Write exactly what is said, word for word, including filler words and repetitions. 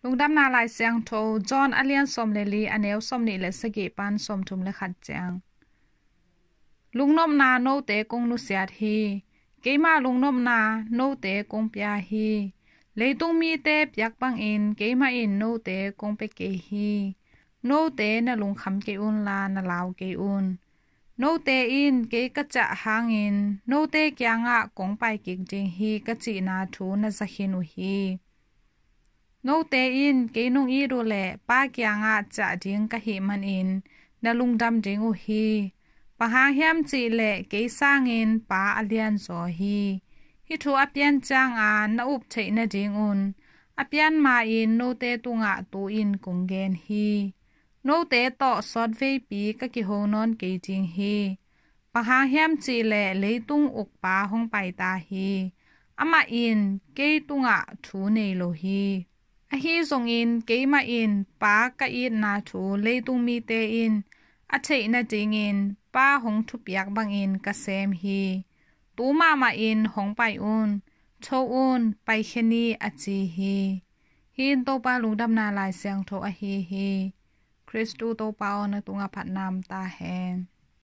Lungdamna Lai Siangtho, John a lian sawm le li, a neu sawm nih le sagih pan sawm thum le khat ciang. Lungnopna, note kong nusiat hi. Keima lungnopna note kong pia hi. Leitung mite piak bangin keimah in note kong pia kei hi. Note na lungkham kei unla, na lau kei un. Note in kei ka ciah hangin note kiangah kong pai kik ding hi, ka cihna thu na za khin uh hi. Note in kei nong it uh leh Pa kiangah ciah ding ka hih manin na lungdam ding uh hi. Bang hang hiam cih leh kei sangin Pa a lianzaw hi. Hih thu a pian cianga na up theih nadingun a pian ma-in note tungah tu-in kong gen hi. Note tawh sawtveipi ka kiho nawn kei ding hi. Bang hang hiam cih leh leitung ukpa hong pai ta hi. Amah in kei tungah thu nei lo hi. Ahi zongin keimah in Pa ka itna thu leitung mite in a theih nadingin Pa hong thupiak bangin ka sem hi. Tu mahmah in hong pai un, tho un, paikhia ni, a ci hi. Hih in Topa Lungdamna Lai Siangtho ahi hi. Khristu Topa aw, na tungah phatna om ta hen.